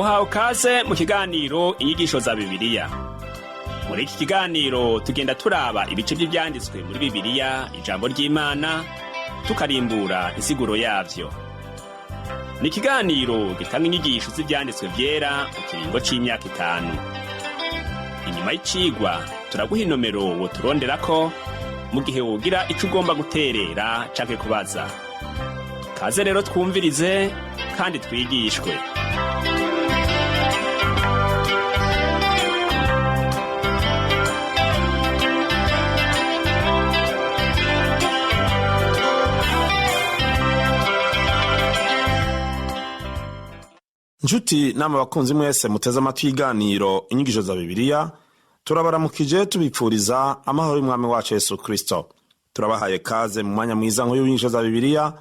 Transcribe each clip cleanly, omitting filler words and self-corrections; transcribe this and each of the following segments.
Muhawe kaze mu kiganiro Inyigisho za Bibiliya. Muri iki kiganiro tugenda turaba ibice vy'ivyanditswe muri Bibiliya, ijambo ry'Imana, tukarimbura insiguro yavyo. Ni ikiganiro gitanga inyigisho z'ivyanditswe vyera mu kiringo c'imyaka 5. Inyuma y'icigwa turaguha inomero woturonderako mu gihe wogira ico ugomba guterera canke kubaza. Kaze rero twumvirize kandi twigishwe. Nshuti nama bakunzi mwese muteze amatwi y'iganiro Inyigisho za Bibiliya, turabaramukije tubipfuriza amahoro y'Umwami wacu Yesu Kristo. Turabahaye kaze mu mwanya mwiza nk'uyu w'Inyigisho za Bibiliya.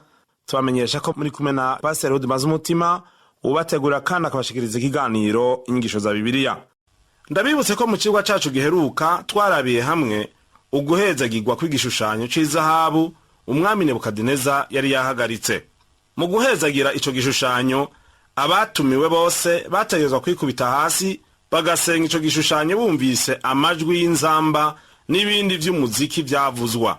Tubamenyesha ko muri kumwe na Pasiteri Rudimaze Umutima, ubategura kandi akabashikiriza ikiganiro Inyigisho za Bibiliya. Ndabibutse ko mu cigwa cacu giheruka twarabiye hamwe uguhezagirwa kw'igishushanyo c'izahabu umwami Nebukadineza yari yahagaritse. Mu guhezagira ico gishushanyo, abatumiwe bose bategerezwa kwikubita hasi bagasenga ico gishushanyo bumvise amajwi y'inzamba n'ibindi vy'umuziki vyavuzwa.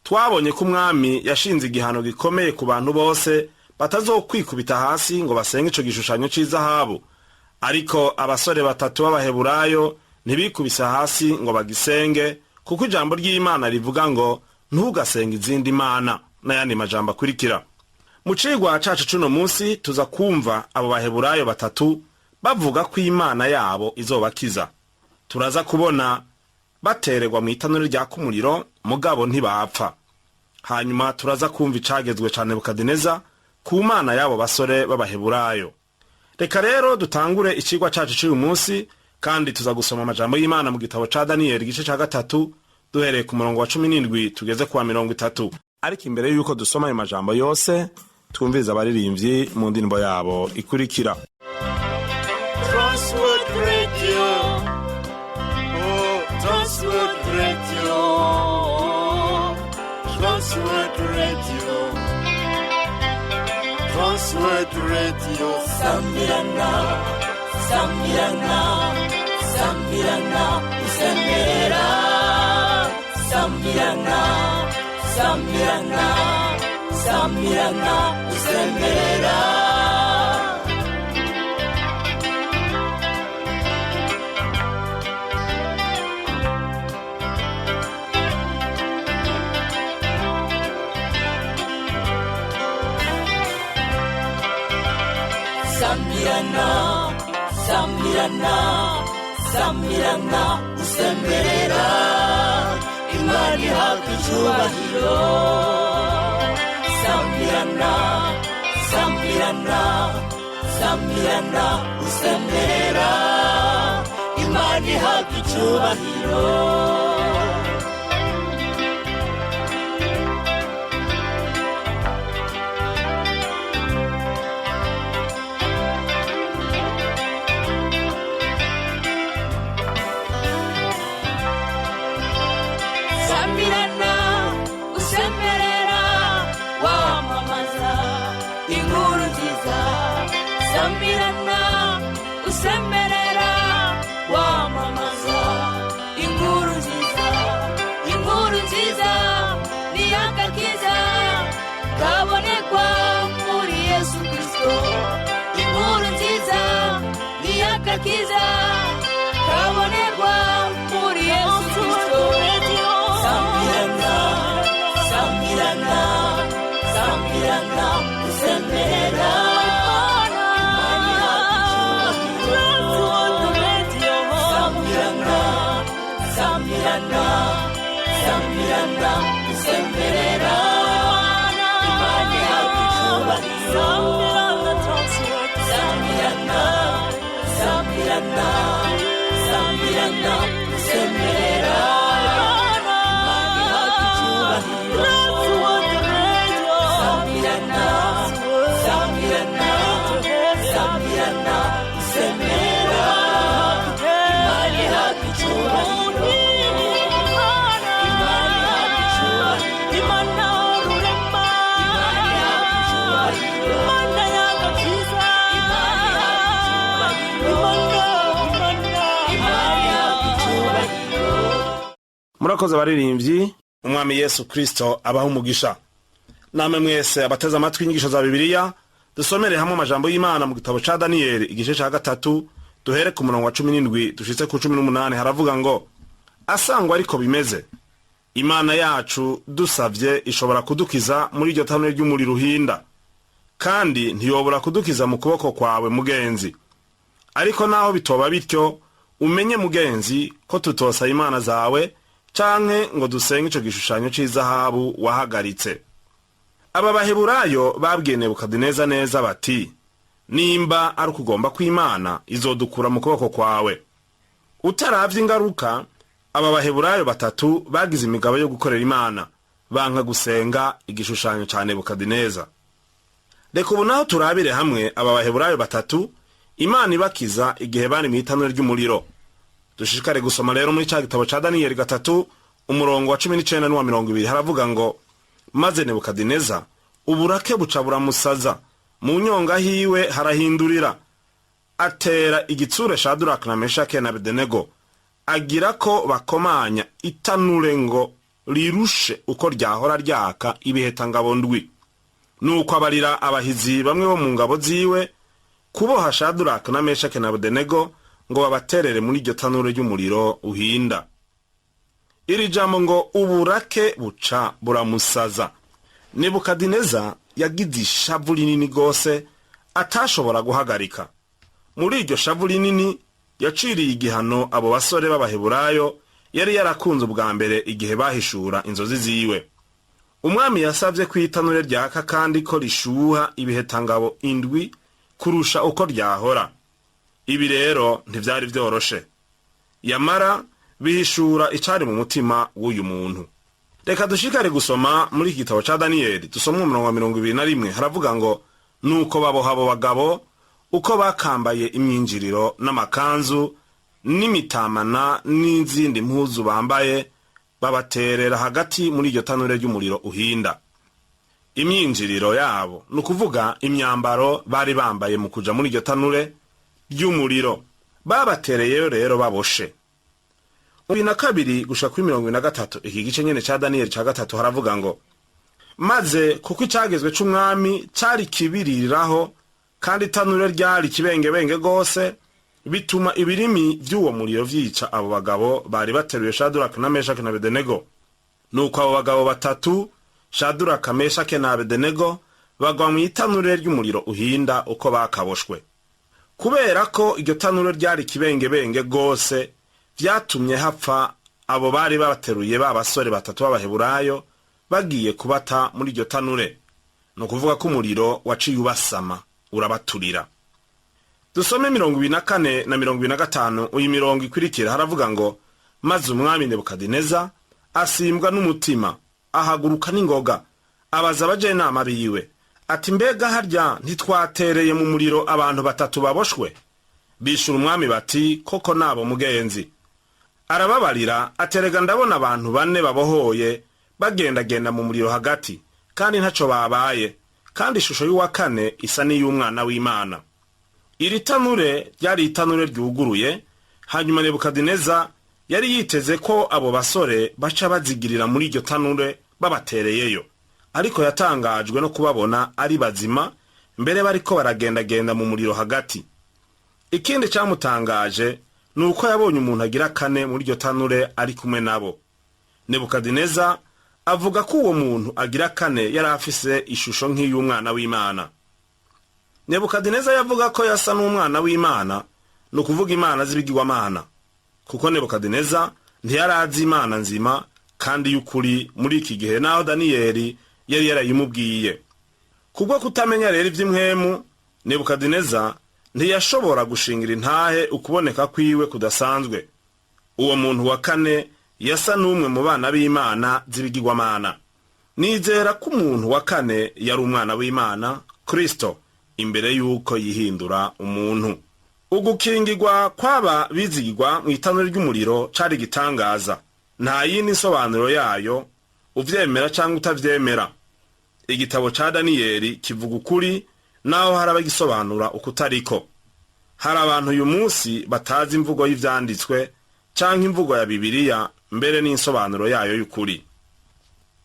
Twabonye ko umwami yashinze igihano gikomeye ku bantu bose batazokwikubita hasi ngo basenge ico gishushanyo c'izahabu. Ariko abasore batatu b'Abaheburayo ntibikubise hasi ngo bagisenge, kuko ijambo ry'Imana rivuga ngo ntugasenge izindi mana n'ayandi majambo akurikira. Mu cigwa cacu c'uno munsi tuza kumva abo Baheburayo batatu bavuga ko Imana yabo izobakiza. Turaza kubona batererwa mw'itanura ryaka umuriro, mugabo ntibapfa. Hanyuma turaza kumva icagezwe ca Nebukadineza ku Mana y'abo basore b'Abaheburayo. Reka rero dutangure icigwa cacu c'uyu munsi, kandi tuza gusoma amajambo y'Imana mu gitabo ca Daniyeli, igice ca 3, duhereye ku murongo wa 17 tugeze ku wa 30. Ariko imbere y'uko dusoma ayo majambo yose, twumviriza abaririmbyi mu ndirimbo yabo ikurikira. Transworld Radio. Oh, Transworld Radio. Transworld Radio. Transworld Radio. Sambirana, sambirana, sambirana, usemerera. Sambirana, sambirana, sambirana, usemerera. Sambirana, sambirana, sambirana, usemerera. Imana ihabwa icyubahiro. Sambirana, sambirana, sambirana, usemerera. Imana ihabwa icyubahiro. Sambirana, usemerera, wamamaza inkuru nziza. Sambirana, usemerera, wamamaza inkuru nziza. Inkuru nziza ni agakiza kabonekwa muri Yesu Kristo. Inkuru nziza ni agakiza kabonekwa muri Yesu Kristo. Sambirana, sambirana, sambirana, usemerera. Sambirana, sambirana, sambirana, usemerera. Imana ihabwa icyubahiro. Sambirana, sambirana, sambirana, usemerera. Imana ihabwa icyubahiro. Sambirana, sambirana, sambirana, usemerera. Imana ihabwa icyubahiro. Imana ihabwa icyubahiro. Imana rurema. Imana ihabwa icyubahiro. Imana y'agakiza. Imana ihabwa icyubahiro. Murakoze abaririmbyi. Umwami Yesu Kristo abaha umugisha. Namwe mwese abateze amatwi inyigisho za Bibiliya, dusomere hamwe amajambo y'Imana mu gitabo ca Daniyeli igice ca 3, duhere ku murongo wa 17 dushitse ku 18. Haravuga ngo: "Asangwa ariko bimeze, Imana yacu dusavye ishobora kudukiza muri iryo tanure ry'umuriro uhinda, kandi ntiyobora kudukiza mu kuboko kwawe, mugenzi. Ariko naho bitoba bityo, umenye mugenzi ko tutosaba imana zawe canke ngo dusenge ico gishushanyo c'izahabu wahagaritse." Aba Baheburayo babwiye Nebukadineza neza bati: "Nimba ari ukugomba kw'Imana, izodukura mu kuboko kwawe." Utaravye ingaruka, aba Baheburayo batatu bagize imigabo yo gukorera Imana, banka gusenga igishushanyo ca Nebukadineza. Reka ubu naho turabire hamwe aba Baheburayo batatu Imana ibakiza igihe bari mw'itanura ry'umuriro. Dushishikare gusoma rero muri ca gitabo ca Daniyeli 3, umurongo wa 19 n'uwa 20. Haravuga ngo: "Maze Nebukadineza uburake buca buramusaza, mu nyonga hiwe harahindurira, atera igitsure Shaduraka na Meshake na Abedenego, agira ko bakomanya itanure ngo rirushe uko ryahora ryaka ibihetangabo ndwi. Nuko abarira abahizi bamwe bo mu ngabo ziwe kuboha Shaduraka na Meshake na Abedenego ngo babaterere muri iryo tanure ry'umuriro uhinda." Iri jambo ngo "uburake buca buramusaza", Nebukadineza yagize ishavu rinini gose atashobora guhagarika. Muri iryo shavu rinini yaciriye igihano abo basore b'Abaheburayo yari yarakunze ubwa mbere igihe bahishura inzozi ziwe. Umwami yasavye ko itanure ryaka kandi ko rishuha ibihetangabo indwi kurusha uko ryahora. Ibi rero ntivyari vyoroshe, yamara bihishura icari mu mutima w'uyu muntu. Reka dushikare gusoma muri iki gitabo ca Daniyeli, dusome umurongo wa 21. Haravuga ngo: "Nuko baboha abo bagabo uko bakambaye imyinjiriro n'amakanzu n'imitamana n'izindi mpuzu bambaye, babaterera hagati muri iryo tanure ry'umuriro uhinda." Imyinjiriro yabo ni ukuvuga imyambaro bari bambaye mu kuja muri iryo tanure ry'umuriro. Babatereyeyo rero baboshe. 22 gushika kuri 23, iki gice nyene ca Daniyeli ca 3, haravuga ngo: "Maze kuko icagezwe c'umwami cari kibiriraho, kandi itanure ryari kibengebenge gose, bituma ibirimi vy'uwo muriro vyica abo bagabo bari bateruye Shaduraka na Meshaki na Abedenego. Nuko abo bagabo batatu, Shaduraka, Meshake na Abedenego, bagwa mu itanure ry'umuriro uhinda uko bakaboshwe. Kubera ko iryo tanure ryari kibengebenge gose, vyatumye hapfa abo bari babateruye, ba basore batatu b'Abaheburayo bagiye kubata muri iryo tanure. Ni ukuvuga ko umuriro waciye ubasama urabaturira." Dusome 24 na 25, uyu mirongo ikurikira. Haravuga ngo: "Maze umwami Nebukadineza asimbwa n'umutima, ahaguruka n'ingoga, abaza abajenama biwe ati: 'Mbega harya ntitwatereye mu muriro abantu batatu baboshwe?' Bishura umwami bati: 'Koko nabo, mugenzi.' Arababarira aterega: 'Ndabona abantu bane babohoye bagendagenda mu muriro hagati, kandi ntaco babaye, kandi ishusho y'uwa kane isa n'iy'umwana w'Imana.'" Iri tanure ryari itanure ryuguruye. Hanyuma Nebukadineza yari yiteze ko abo basore baca bazigirira muri iryo tanure babatereyeyo, ariko yatangajwe no kubabona ari bazima, mbere bariko baragendagenda mu muriro hagati. Ikindi cyamutangaje ni uko yabonye umuntu agira kane muri iryo tanure ari kumwe nabo. Nebukadineza avuga ko uwo muntu agira kane yari afise ishusho nk'iy'umwana w'Imana. Nebukadineza yavuga ko yasa n'umwana w'Imana, ni ukuvuga imana z'ibigirwamana, kuko Nebukadineza ntiyari azi Imana nzima kandi y'ukuri muri iki gihe, naho Daniyeli yari yarayimubwiye. Kubwo kutamenya rero ivy'impwemu, Nebukadineza ntiyashobora gushingira intahe ukuboneka kwiwe kudasanzwe. Uwo muntu wa kane yasa n'umwe mu bana b'Imana z'ibigirwamana. Nizera ko umuntu wa kane yari umwana w'Imana, Kristo, imbere y'uko yihindura umuntu. Ugukingirwa kw'aba bizigirwa mu itanura ry'umuriro cari igitangaza. Nta yindi nsobanuro yayo, uvyemera cyangwa utavyemera. Igitabo ca Daniyeli kivuga ukuri, naho hari abagisobanura ukutariko. Hari abantu uyu munsi batazi imvugo y'ivyanditswe. canke imvugo ya Bibiliya, mbere n'insobanuro yayo y'ukuri.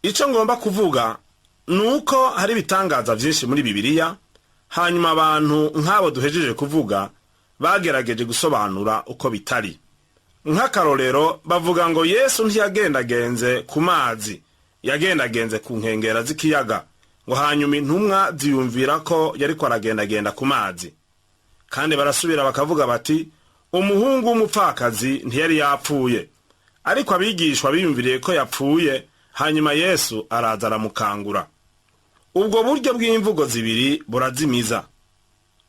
Ico ngomba kuvuga ni uko hari ibitangaza vyinshi muri Bibiliya, hanyuma abantu nk'abo duhejeje kuvuga bagerageje gusobanura uko bitari. Nk'akarorero, bavuga ngo Yesu ntiyagendagenze ku mazi, yagendagenze ku nkengera z'ikiyaga, ngo hanyuma intumwa ziyumvira ko yariko aragendagenda ku mazi. Kandi barasubira bakavuga bati umuhungu w'umupfakazi ntiyari yapfuye, ariko abigishwa biyumviriye ko yapfuye, hanyuma Yesu araza aramukangura. Ubwo buryo bw'imvugo zibiri burazimiza.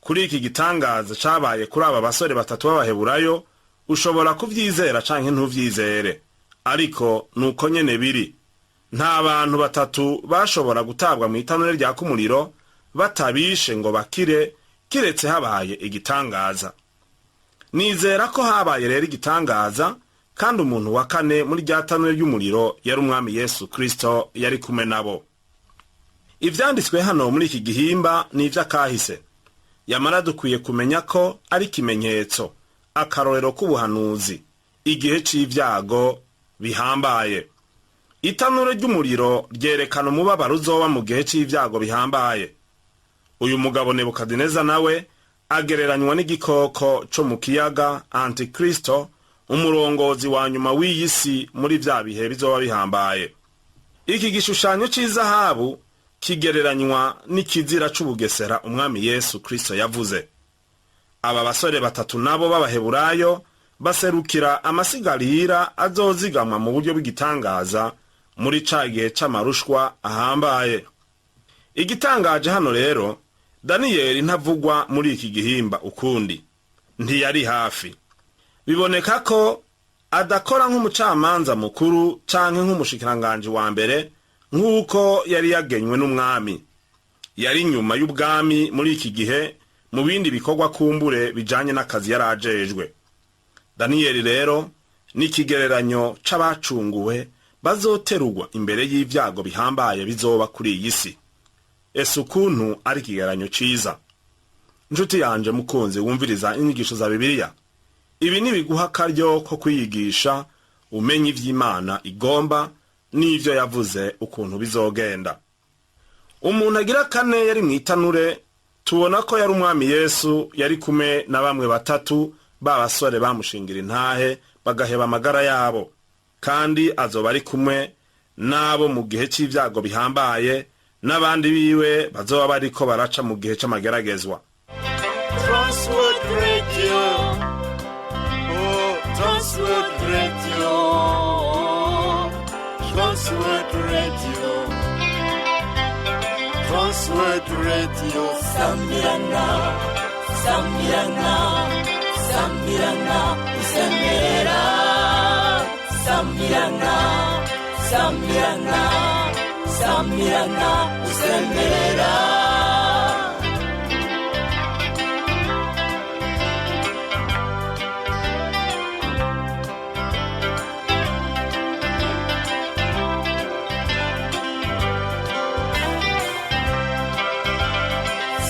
Kuri iki gitangaza cabaye kuri aba basore batatu b'Abaheburayo, ushobora kuvyizera canke ntuvyizere, ariko nuko nyene biri. Nta bantu batatu bashobora gutabwa mu itanure ryaka umuriro batabishe ngo bakire, kiretse habaye igitangaza. Nizera ko habaye rero igitangaza, kandi umuntu wa kane muri rya tanure ry'umuriro yari Umwami Yesu Kristo, yari kumwe nabo. Ivyanditswe hano muri iki gihimba ni ivy'akahise, yamara dukwiye kumenya ko ari ikimenyetso, akarorero k'ubuhanuzi, igihe c'ivyago bihambaye. Itanure ry'umuriro ryerekana umubabaro uzoba mu gihe c'ivyago bihambaye. Uyu mugabo Nebukadineza nawe agereranywa n'igikoko co mu kiyaga, Antikristo, umurongozi wa nyuma w'iyi si muri vya bihe bizoba bihambaye. Iki gishushanyo c'izahabu kigereranywa n'ikizira c'ubugesera Umwami Yesu Kristo yavuze. Aba basore batatu nabo b'Abaheburayo baserukira amasigarira azozigamwa mu buryo bw'igitangaza muri ca gihe c'amarushwa ahambaye. Igitangaje hano rero, Daniyeli ntavugwa muri iki gihimba ukundi, ntiyari hafi. Biboneka ko adakora nk'umucamanza mukuru canke nk'umushikiranganji wa mbere nk'uko yari yagenywe n'umwami. Yari inyuma y'ubwami muri iki gihe mu bindi bikorwa kumbure bijanye n'akazi yari ajejwe. Daniyeli rero ni ikigereranyo c'abacunguwe bazoterurwa imbere y'ivyago bihambaye bizoba kuri iyi si. Ese ukuntu ari ikigereranyo ciza! Nshuti yanje mukunzi wumviriza inyigisho za Bibiliya, ibi nibiguha akaryo ko kwiyigisha umenye ivy'Imana igomba n'ivyo yavuze ukuntu bizogenda. Umuntu agira kane yari mw'itanure, tubona ko yari Umwami Yesu, yari kumwe na bamwe batatu b'abasore bamushingira intahe bagaheba amagara yabo, kandi azoba ari kumwe n'abo mu gihe c'ivyago bihambaye, n'abandi biwe bazoba bariko baraca mu gihe c'amageragezwa. Transworld Radio. Oh, Transworld Radio. Transworld Radio. Transworld Radio. Sambirana, sambirana, sambirana, usemerera. Sambirana, sambirana, sambirana, usemerera.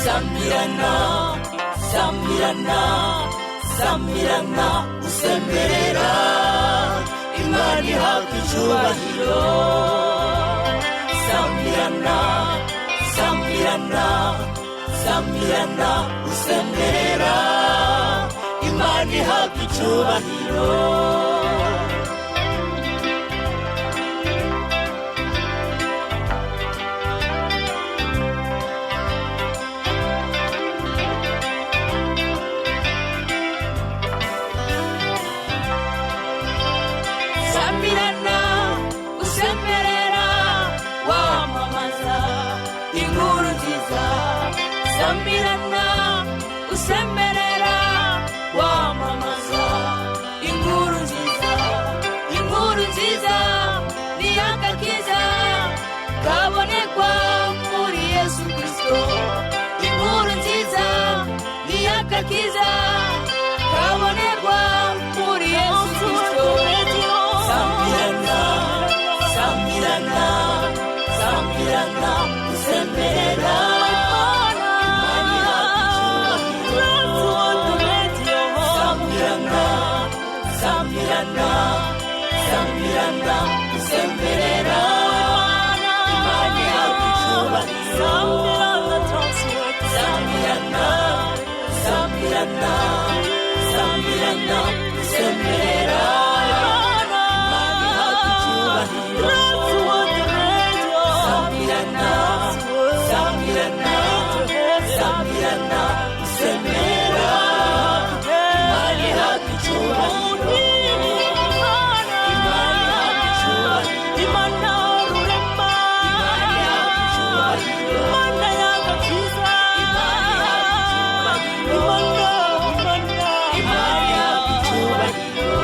Sambirana, sambirana, sambirana, usemerera. Imana ihabwa icubahiro. Sambirana, sambirana, sambirana, usemerera. Imana ihabwa icubahiro. Sambirana, usemerera, wamamaza inkuru nziza. Sambirana, usemerera, wamamaza inkuru nziza. Inkuru nziza ni agakiza kabonekwa muri Yesu Kristo. Inkuru nziza ni agakiza kabonekwa muri Yesu Kristo. Sambirana, sambirana, sambirana, usemerera. Sambirana, sambirana, Samirana, usemerera, Imana ihabwa icyubahiro. Samirana, Samirana, Samirana, usemerera, Imana ihabwa icyubahiro. Samirana, Samirana, Samirana, usemerera, Imana ihabwa icyubahiro. Imana ihabwa icyubahiro. Imana ihabwa icyubahiro. Imana ihabwa icyubahiro. Imana ihabwa icyubahiro.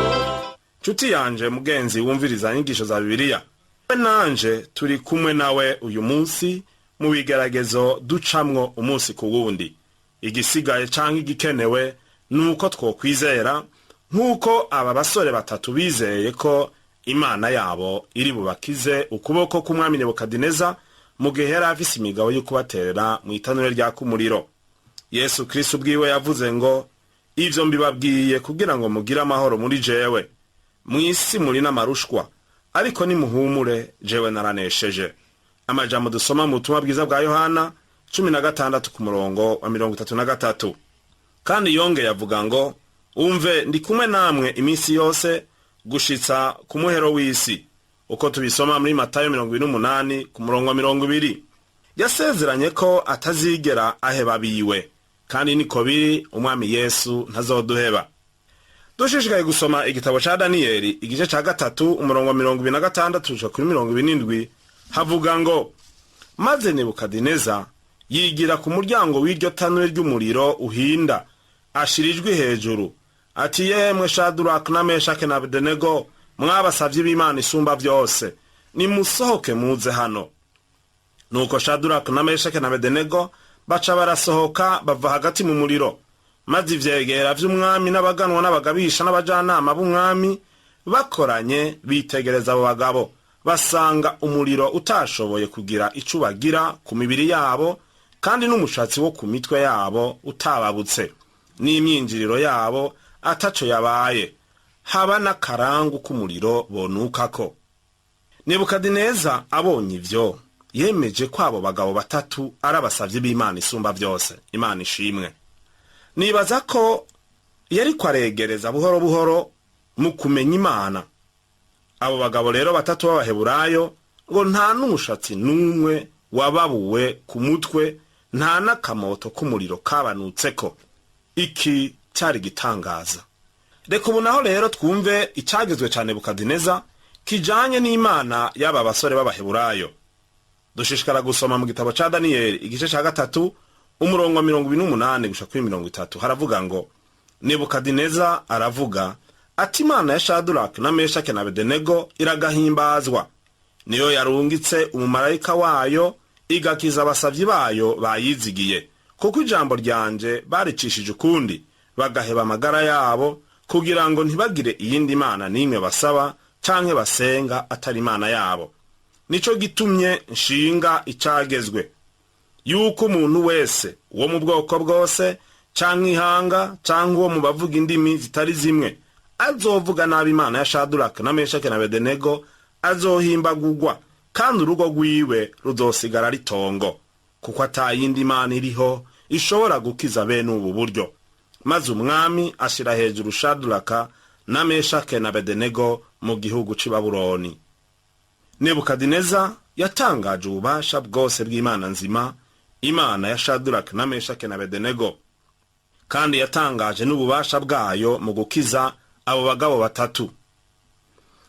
Nshuti yanje mugenzi wumviriza inyigisho za Bibiliya, we nanje turi kumwe nawe uyu munsi mu bigeragezo ducamwo umunsi ku wundi. Igisigaye canke igikenewe ni uko twokwizera nk'uko aba basore batatu bizeye ko Imana yabo iri bubakize ukuboko k'umwami Nebukadineza mu gihe yari afise imigabo yo kubaterera mu itanure ryaka umuriro. Yesu Kristo ubwiwe yavuze ngo: "Ivyo mbibabwiye kugira ngo mugire amahoro muri jewe. Mw'isi muri n'amarushwa, ariko nimuhumure, jewe naranesheje." Amajambo dusoma mu butumwa bwiza bwa Yohana 16 ku murongo wa 33. Kandi yongeye avuga ngo: "Umve, ndi kumwe namwe iminsi yose gushitsa ku muhero w'isi," uko tubisoma muri Matayo 28 ku murongo wa 20. Yasezeranye ko atazigera aheba biwe, kandi niko biri, umwami Yesu ntazoduheba. Dushishikaye gusoma igitabo ca Daniyeli igice ca 3 umurongo wa 26 gushika kuri 27, havuga ngo: "Maze Nebukadineza yigira ku muryango w'iryo tanure ry'umuriro uhinda, ashira ijwi hejuru ati: 'Yemwe Shaduraka na Meshake na Abedenego, mwabasavye b'Imana isumba byose, nimusohoke muze hano.' Nuko Shaduraka na Meshake na Abedenego baca barasohoka bava hagati mu muriro. Maze ivyegera vy'umwami n'abaganwa n'abagabisha n'abajanama b'umwami bakoranye bitegereza abo bagabo, basanga umuriro utashoboye kugira ico ubagira ku mibiri yabo, kandi n'umushatsi wo ku mitwe yabo utababutse, n'imyinjiriro yabo ataco yabaye, haba n'akarangu k'umuriro bonukako." Nebukadineza abonye ivyo, yemeje ko abo bagabo batatu ari abasavyi b'Imana isumba byose. Imana ishimwe. Nibaza ko yariko aregereza buhoro buhoro mu kumenya Imana. Abo bagabo rero batatu b'Abaheburayo ngo nta n'umushatsi n'umwe wababuwe ku mutwe, nta n'akamoto k'umuriro kabanutseko. Iki cyari gitangaza. Reka ubu naho rero twumve icyagezwe ca Nebukadineza kijanye n'Imana y'aba basore b'Abaheburayo. Dushishikara gusoma mu gitabo ca Daniyeli igice ca 3 umurongo wa 28 gushika kuri 30. Haravuga ngo: "Nebukadineza aravuga ati: 'Imana ya Shaduraka na Meshake na Abedenego iragahimbazwa, niyo yarungitse umumarayika wayo igakiza abasavyi bayo bayizigiye, kuko ijambo ryanje baricishije ukundi, bagaheba amagara yabo kugira ngo ntibagire iyindi mana n'imwe basaba canke basenga atari Imana yabo. Nico gitumye nshinga icagezwe yuko umuntu wese wo mu bwoko bwose canke ihanga canke uwo mu bavuga indimi zitari zimwe azovuga nabi Imana ya Shaduraka na Meshake na Abedenego azohimbagurwa, kandi urugo rwiwe ruzosigara ritongo, kuko atayindi mana iriho ishobora gukiza bene ubu buryo.' Maze umwami ashira hejuru Shaduraka na Meshake na Abedenego mu gihugu c'i Babuloni." Nebukadineza yatangaje ububasha bwose bw'Imana nzima, Imana ya Shaduraka na Meshake na Abedenego, kandi yatangaje n'ububasha bwayo mu gukiza abo bagabo batatu.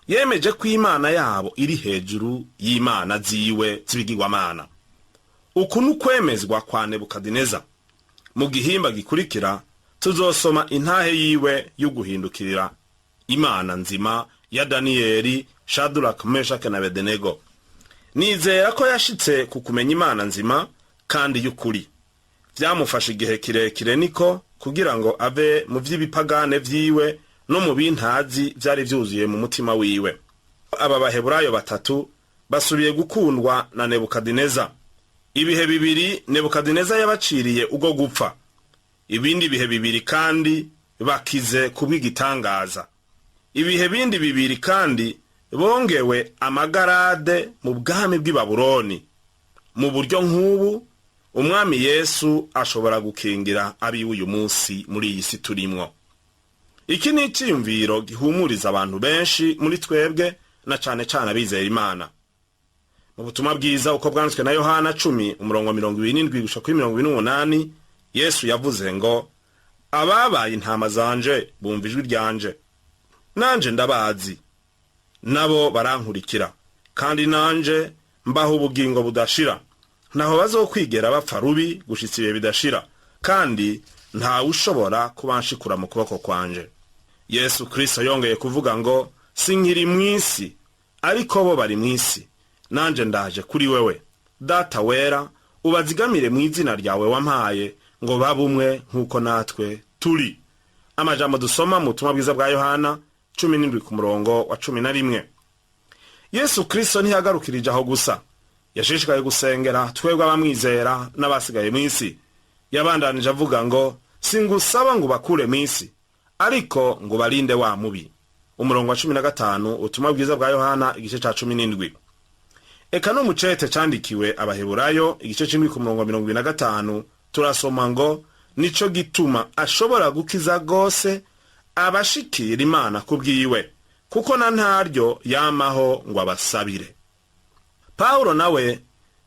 Yemeje ko Imana yabo iri hejuru y'imana ziwe z'ibigirwamana. Uku ni ukwemezwa kwa Nebukadineza. Mu gihimba gikurikira tuzosoma intahe yiwe yo guhindukirira Imana nzima ya Daniyeli, Shaduraka, Meshake na Abedenego. Nizera ko yashitse ku kumenya Imana nzima kandi y'ukuri. Byamufashe igihe kirekire niko kugira ngo ave mu vy'ibipagane vyiwe no mu bintazi vyari vyuzuye mu mutima wiwe. Aba Baheburayo batatu basubiye gukundwa na Nebukadineza. Ibihe bibiri Nebukadineza yabaciriye ubwo gupfa, ibindi bihe bibiri kandi bakize kubw'igitangaza. Ibihe bindi bibiri kandi Bongewe amagarade mu bwami bw'i Babuloni. Mu buryo nk'ubu, Umwami Yesu ashobora gukingira abiwe uyu munsi muri iyi si turimwo. Iki ni iciyumviro gihumuriza abantu benshi muri twebwe, na cane cane abizera Imana. Mu butumwa bwiza uko bwanditswe na Yohana 10 umurongo 27 gushika kuri 28, Yesu yavuze ngo: "Ababaye intama zanje bumva ijwi ryanje, nanje ndabazi, nabo barankurikira, kandi nanje mbaha ubugingo budashira. Ntaho bazokwigera bapfa rubi gushitsa ibihe bidashira, kandi ntawe ushobora kubanshikura mu kuboko kwanje." Yesu Kristo yongeye kuvuga ngo: "Sinkiri mw'isi, ariko bo bari mw'isi, nanje ndaje kuri wewe. Data wera, ubazigamire mu izina ryawe wampaye, ngo babe umwe nk'uko natwe turi." Amajambo dusoma mu butumwa bwiza bwa Yohana 17 ku murongo wa 11. Yesu Kristo ntiyagarukirije aho gusa. Yashishikaye gusengera twebwe abamwizera n'abasigaye mw'isi. Yabandanije avuga ngo: "Singusaba ngo ubakure mw'isi, ariko ngo ubarinde wa mubi." Umurongo wa 15, ubutumwa bwiza bwa Yohana igice ca 17. Eka no mu cete candikiwe Abaheburayo igice c'indwi ku murongo wa 25, turasoma ngo: "Nico gituma ashobora gukiza gose abashikira Imana kubwiwe, kuko na ntaryo yamaho ngo abasabire." Pawulo nawe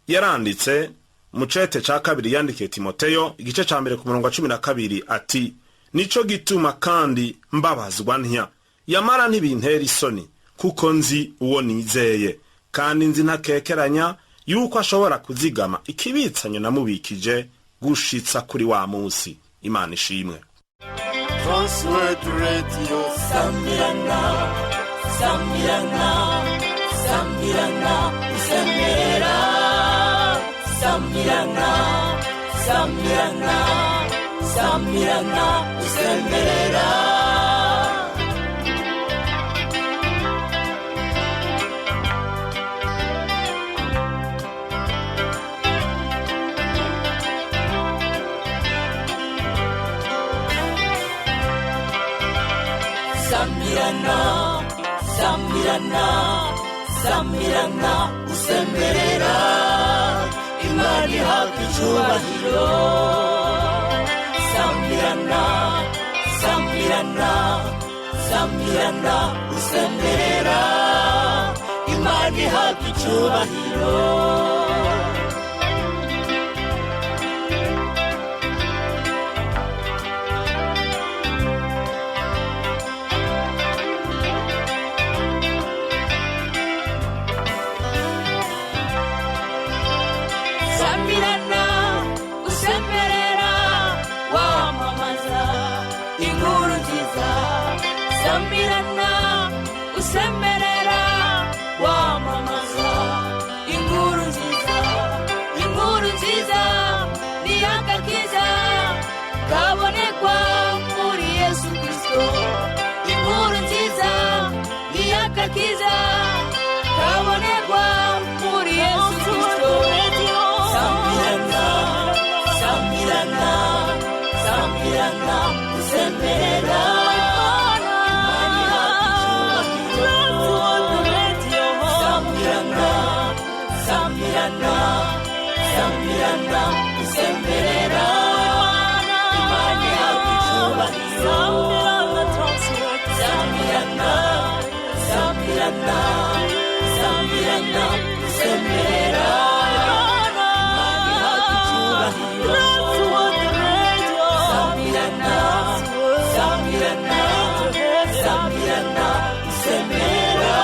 yaranditse mu cete ca kabiri yandikiye Timoteyo igice ca 1 ku murongo wa 12 ati: "Nico gituma kandi mbabazwa ntya, yamara ntibintera isoni, kuko nzi uwo nizeye, kandi nzi ntakekeranya yuko ashobora kuzigama ikibitsanyo namubikije gushitsa kuri wa munsi." Imana ishimwe. Transworld Radio. Sambirana, sambirana, sambirana, usemera. Sambirana, sambirana, sambirana, usemera. Sambirana, sambirana, sambirana, usemberera. Imana ihabwa icubahiro. Sambirana, sambirana, sambirana, usemberera. Imana ihabwa icubahiro. Sambirana, usemerera, wamamaza inkuru nziza. Sambirana, usemerera, wamamaza inkuru nziza. Inkuru nziza ni agakiza kabonekwa muri Yesu Kristo. Inkuru nziza ni agakiza kabonekwa muri Yesu Kristo. Sambirana, sambirana, sambirana, usemerera. Imana ihabwa icubahiro. Sambirana, sambirana, sambirana, usemerera. Imana ihabwa icubahiro. Sambirana, sambirana, sambirana, usemerera. Imana ihabwa icubahiro. Sambirana, sambirana, sambirana, usemerera.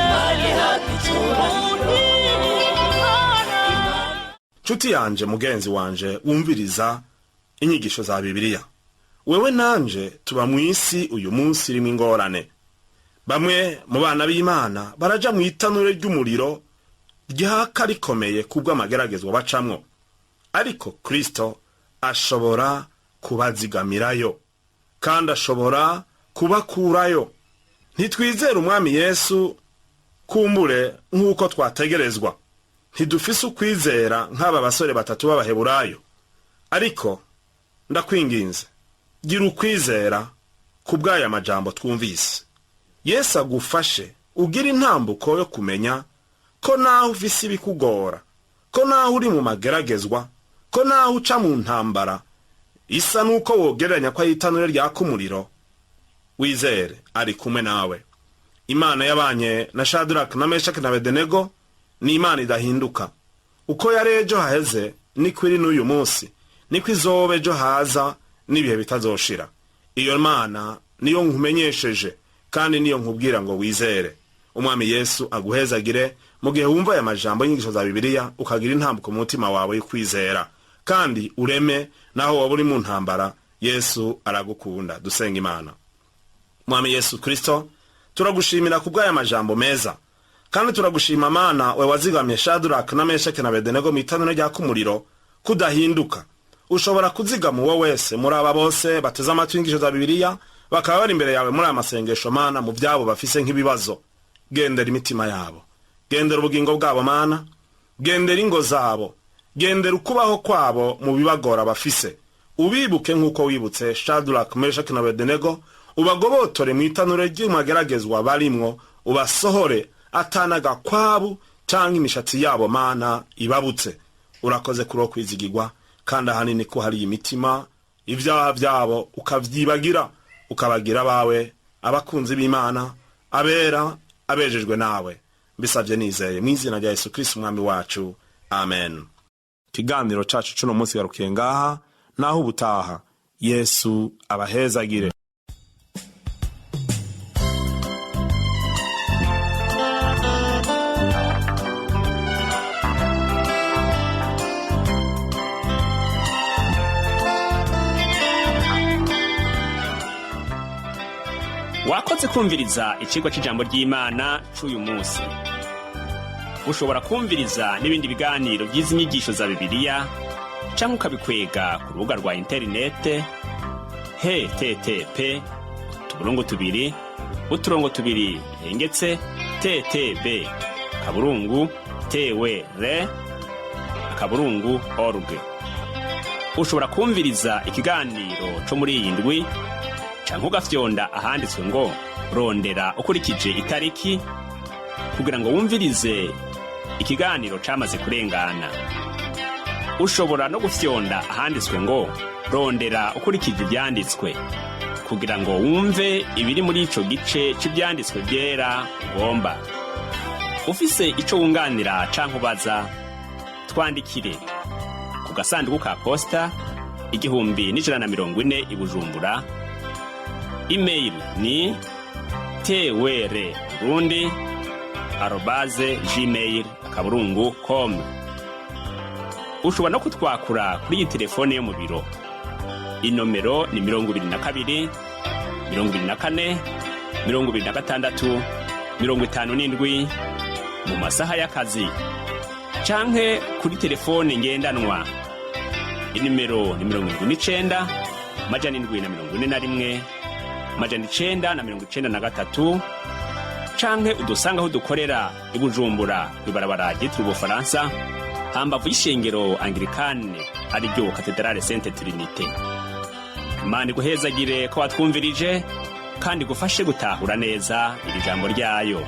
Imana ihabwa icubahiro. Nshuti yanje, mugenzi wanje wumviriza inyigisho za Bibiliya, wewe nanje tuba mw'isi uyu munsi irimo ingorane. Bamwe mu bana b'Imana baraja mu itanure ry'umuriro ryaka rikomeye kubw'amageragezwa bacamwo, ariko Kristo ashobora kubazigamirayo kandi ashobora kubakurayo. Ntitwizere Umwami Yesu kumbure nk'uko twategerezwa, ntidufise ukwizera nk'aba basore batatu b'Abaheburayo, ariko ndakwinginze, gira ukwizera ku bw'aya majambo twumvise. Yesu agufashe. Ugira intambuko yo kumenya ko naho ufise ibikugora, ko naho uri mu mageragezwa, ko naho uca mu ntambara isa n'uko wogereranya ko ari itanure ryaka umuriro, wizere ari kumwe nawe. Imana yabanye na Shadraka na Meshaki na Abedenego ni Imana idahinduka. Uko yari ejo haheze niko iri n'uyu munsi, niko izoba ejo haza n'ibihe bitazoshira. Iyo Mana niyo nkumenyesheje kandi niyo nkubwira ngo wizere. Umwami Yesu aguhezagire mu gihe wumva aya majambo y'inyigisho za Bibiliya, ukagira intambuko mu mutima wawe yo kwizera kandi ureme naho waba uri mu ntambara. Yesu aragukunda. Dusenga Imana. Mwami Yesu Kristo, turagushimira kubw'aya majambo meza, kandi turagushima Mana we wazigamye Shadraka na Meshaki na Abedenego mu itanura ryaka umuriro, kudahinduka. Ushobora kuzigama uwo wese muri aba bose bateze amatwi inyigisho za Bibiliya, bakaba bari imbere yawe muri aya masengesho. Mana, mu byabo bafise nk'ibibazo, gendera imitima yabo, gendera ubugingo bwabo Mana, gendera ingo zabo, gendera ukubaho kwabo mu bibagora bafise. Ubibuke nk'uko wibutse Shadraka, Meshaki na Abedenego, ubagobotore mu itanure ry'mageragezwa barimwo, ubasohore atanagakwabu canke imishatsi yabo Mana ibabutse. Urakoze kuri wo kwizigirwa, kandi ahanini ko hari imitima ibyaha byabo ukavyibagira, ukabagira abawe, abakunzi b'Imana, abera, abejejwe nawe. Mbisabye nizeye mu izina rya Yesu Kristo umwami wacu, amen. Ikiganiro cacu cuno munsi garukiye ngaha, naho ubutaha. Yesu abahezagire. Wakoze kumviriza icigwa c'ijambo ry'Imana c'uyu munsi. Ushobora kumviriza n'ibindi biganiro by'izi nyigisho za Bibiliya canke ukabikwega ku rubuga rwa interinete http ::// ttb .twr .org. Ushobora kumviriza ikiganiro co muri iyi ndwi canke ugafyonda ahanditswe ngo "Rondera ukurikije itariki" kugira ngo wumvirize ikiganiro camaze kurengana. Ushobora no gufyonda ahanditswe ngo "Rondera ukurikije ivyanditswe" kugira ngo wumve ibiri muri ico gice c'ivyanditswe vyera ugomba. Ufise ico wunganira canke ubaza, twandikire ku gasanduku ka posta 1140 i Bujumbura. Email ni twr burundi@gmail.com. Ushobora no kutwakura kuri iyi telefone yo mu biro, inomero ni 22 24 26 57 mu masaha y'akazi, canke kuri telefone ngendanwa, inimero ni 79 741 993, canke udusanga aho dukorera i Bujumbura kw'ibarabara ryitiriwe Ubufaransa, hambavu y'ishengero Anglikane, ariryo Katedrale Sainte Trinité. Imana iguhezagire ko watwumvirije kandi igufashe gutahura neza iri jambo ryayo.